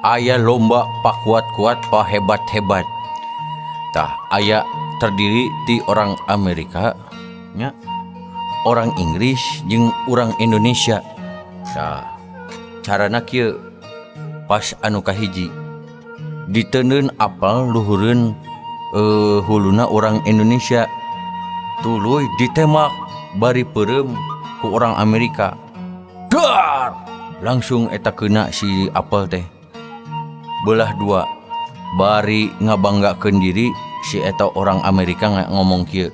Aya lomba pakuat-kuat, pahebat-hebat. Tah, aya terdiri di orang Amerika nya, orang Inggris jeung orang Indonesia. Tah, carana kieu, pas anu kahiji diteundeun apel luhureun huluna orang Indonesia, tuluy ditembak bari peureum ku orang Amerika. Dar! Langsung eta kena si apel teh belah dua. Bari ngabanggakeun diri si eta orang Amerika ngomong kieu,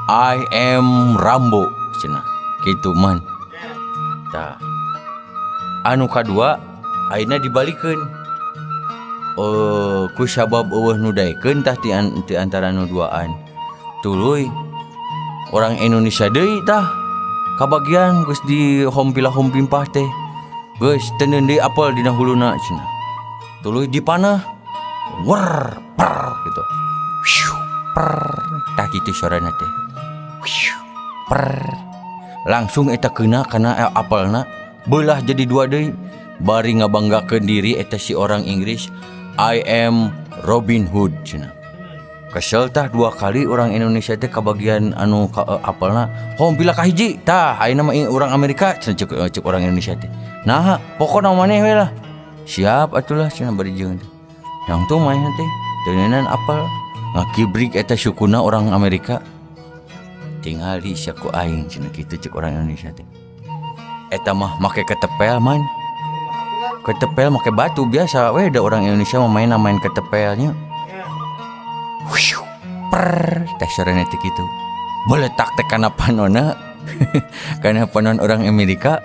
"I am Rambo," cenah kitu, man. Tah, anu kadua ayeuna dibalikeun, ku sabab euweuh nu daekeun tah ti antara nu duaan, tuluy orang Indonesia deui tah kabagian. Geus di hompila hompimpah teh, geus teundeun deui apel dina huluna cenah, tuluy dipanah, wer per gitu. Wiu, per, tah kitu suarana teh. Wiu, per, langsung eta kena kana apelna, belah jadi dua deui. Bari ngabanggakeun diri eta si orang Inggris, "I am Robin Hood," cenah. Kesel tah, dua kali orang Indonesia teh kabagian anu ka, apelna. Hompila kahiji tah ayeuna mah orang Amerika cenah. Cek orang Indonesia teh, "Nah, pokokna maneh we lah, siap atulah," cenah. Bari jeung teh langsung maneh teh teuneunan apel, ngakibrik eta sukuna orang Amerika. "Tingali sia ku aing," cenah kitu cek orang Indonesia teh. Eta mah make ketepel, man, ketepel make batu biasa we da orang Indonesia mah main main ketepelnya. Wiu, per, teh sorana teh kitu, beletak teh kana panonna, kana panon orang Amerika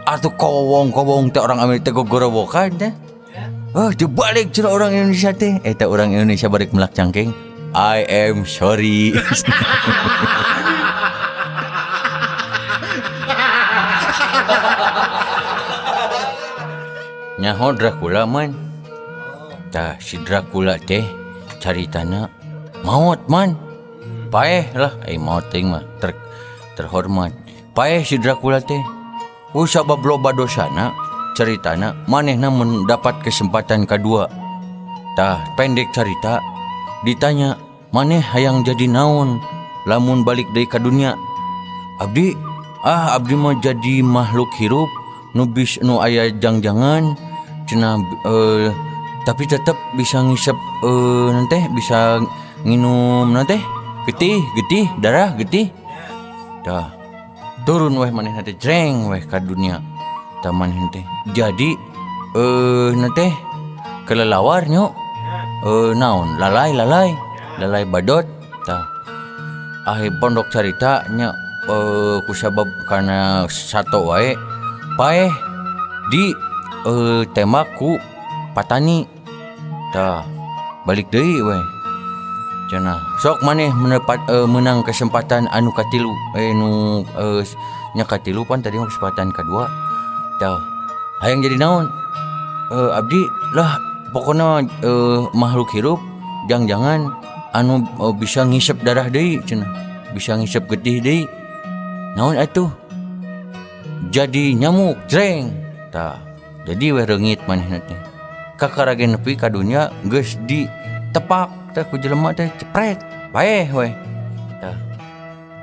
atuh. Kowong-kowong teh orang Amerika gogorowokan teh. Oh, dibalik cenah orang Indonesia teh. Eta orang Indonesia balik melak cangkeng, "I am sorry." Nyaho Dracula, man? Tah, si Dracula teh caritana maot, man. Paeh lah, eh, maot teh mah terhormat. Paeh si Dracula teh. Ku sabab loba dosana, ceritana manehna mendapat kesempatan kedua. Tah, pendek cerita, ditanya, "Maneh hayang jadi naon lamun balik deui ka dunia?" "Abdi, ah, abdi mah jadi makhluk hirup nu bis nu aya jangjangan," cenah, "tapi tetap bisa ngisep nanti bisa nginum nanti getih, getih darah getih." Dah turun weh manehna teh, jreng weh ka dunia. Tah, manehna teh jadi nanti kelelawar nyo, naon, lalai lalai lalai badot. Tah, akhir pondok carita nya, kusabab karena satu wae paeh di tembak ku patani. Tah, balik deui we cenah, "Sok maneh mendapat menang kesempatan anu katilu, nu nya katilu pan tadi mah kesempatan kedua. Tah, hayang jadi naon?" "Abdi lah pokoknya makhluk hirup jangan-jangan anu bisa ngisep darah deui," cenah, "bisa ngisep getih deui." "Naon atuh?" "Jadi nyamuk." Jreng, tah jadi we reungit manehna teh. Kakara ge nepi ka dunya geus ditepak teh ku jelema teh, cepret, paeh we. Tah,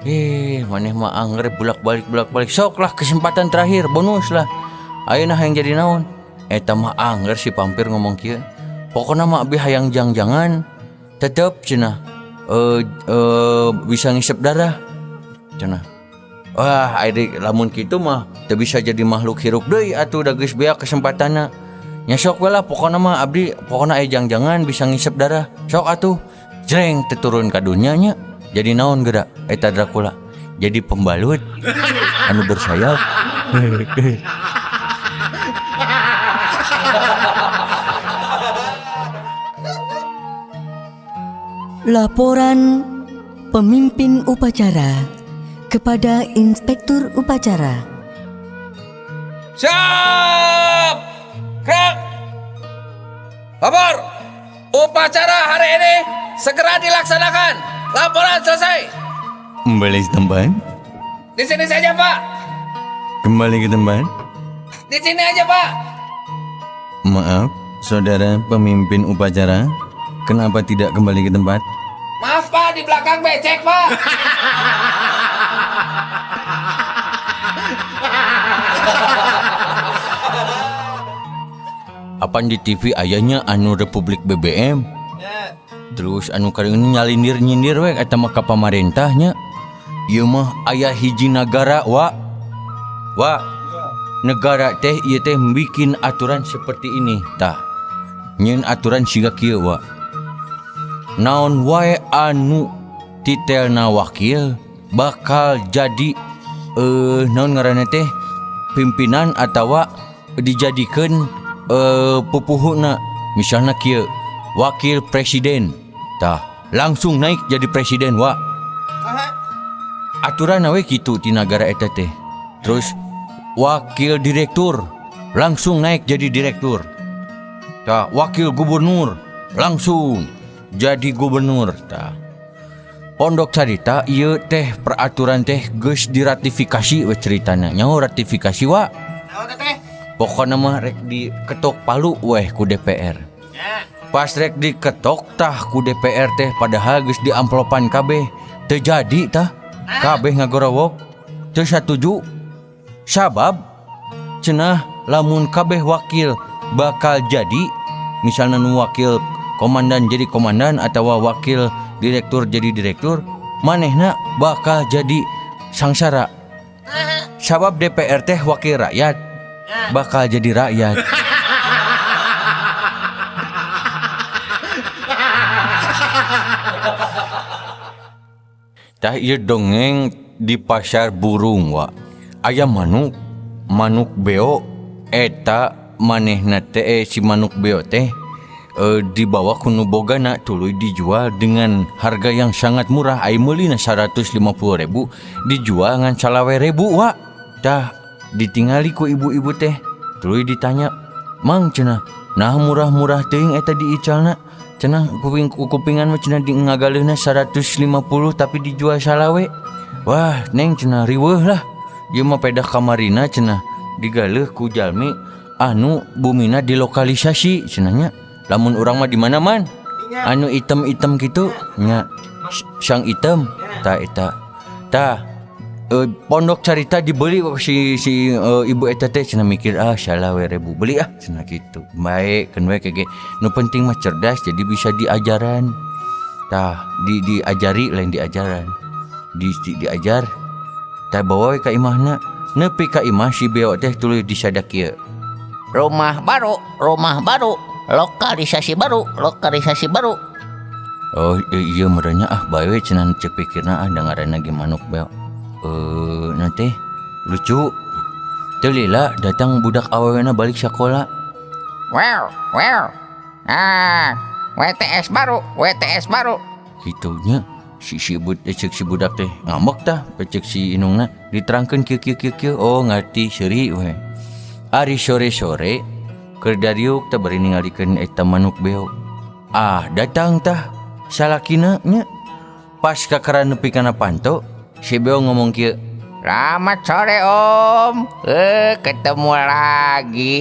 "Eh, maneh mah angger bolak-balik bolak-balik. Sok lah kesempatan terakhir, bonus lah. Ayeuna hayang jadi naon?" Eta mah angger si pampir ngomong kieu, "Pokokna mah abdi hayang jang-jangan tetep," cenah, "bisa ngisep darah," cenah. "Wah, ari lamun kitu mah teu bisa jadi makhluk hirup deui atuh, da geus beak kesempatanna nya. Sok we lah, pokokna mah abdi pokokna aya jang-jangan bisa ngisep darah." "Sok atuh." Jreng, teu turun ka dunya nya. Jadi naon geura eta Dracula? Jadi pembalut anu bersayap. Laporan pemimpin upacara kepada inspektur upacara. Siap! Gerak! Lapor! Upacara hari ini segera dilaksanakan. Laporan selesai. Kembali ke tempat. Di sini saja, Pak. Kembali ke tempat. Di sini aja, Pak. Maaf. Saudara pemimpin upacara, kenapa tidak kembali ke tempat? Maaf Pak, di belakang becek Pak. Apan di TV ayahnya anu Republik BBM. Terus anu kali ini nyalindir-nyindir we eta mah ka pamarentahnya. Ieu mah aya hiji nagara wa. Wa. Negara teh ieu teh bikin aturan seperti ini tah. Nyeun aturan siga kieu wa. Naon wae anu titelna wakil bakal jadi naon ngaranna teh pimpinan atawa dijadikeun pupuhuna. Misalna kieu, wakil presiden tah langsung naik jadi presiden wa. Aturan we kitu di nagara eta teh. Terus wakil direktur langsung naik jadi direktur. Tah wakil gubernur langsung jadi gubernur. Tah pondok carita ieu teh peraturan teh geus diratifikasi we ceritana. Nyaho ratifikasi wa? Pokokna mah rek diketok palu weh ku DPR. Pas rek diketok tah ku DPR teh padahal geus diamplopan kabeh. Teu jadi tah. Kabeh ngagorowok teu satuju. Sabab cenah lamun kabeh wakil bakal jadi, misalna nu wakil komandan jadi komandan atawa wakil direktur jadi direktur, manehna bakal jadi sangsara. Sabab DPR teh wakil rakyat, bakal jadi rakyat. Tah ieu dongeng di pasar burung wa. Aya manuk, manuk beo eta manehna teh si manuk beo teh dibawa ku nu bogana tuluy dijual dengan harga yang sangat murah. Ai meulina 150.000 dijual ngan 25.000 wa. Tah ditingali ku ibu-ibu teh tuluy ditanya, "Mang cenah, nah murah-murah teuing eta diicalna." Cenah kupingan mah cenah di ngagaleuhna 150 tapi dijual salawe. Wah, neng cenah riweuh lah. Ieu mah pedah kamarina cenah digaleuh ku jalmi anu bumina dilokalisasi cenah nya. Lamun urang mah di mana man? Anu item-item kitu nya. Sang item tah eta. Tah pondok carita dibeli si ibu eta teh cenah mikir ah salawe ribu beli ah cenah kitu. Bae keun we kege. Nu penting mah cerdas jadi bisa diajaran. Tah diajari lain diajaran. Diajar tah bawa we ka imahna. Nepi ka imah si beo teh tuluy disadak kieu. Rumah baru, lokalisasi baru, lokalisasi baru. Oh iya merenya ah bae we cenah cek pikirna ah da ngaranna ge manuk beo. Nanti lucu. Teu lila datang budak awewena balik sakola. Wow, wow. Ah, WTS baru, WTS baru. Kitunya si cek si budak teh ngambek tah, cek si inungna diterangkeun kieu kieu kieu kieu. Oh ngarti seuri we. Ari sore-sore keur dariuk teh bari ningalikeun eta manuk beo. Ah, datang tah salakina nya. Pas kakara nepi kana panto, si beo ngomong kieu, "Selamat sore Om, ketemu lagi."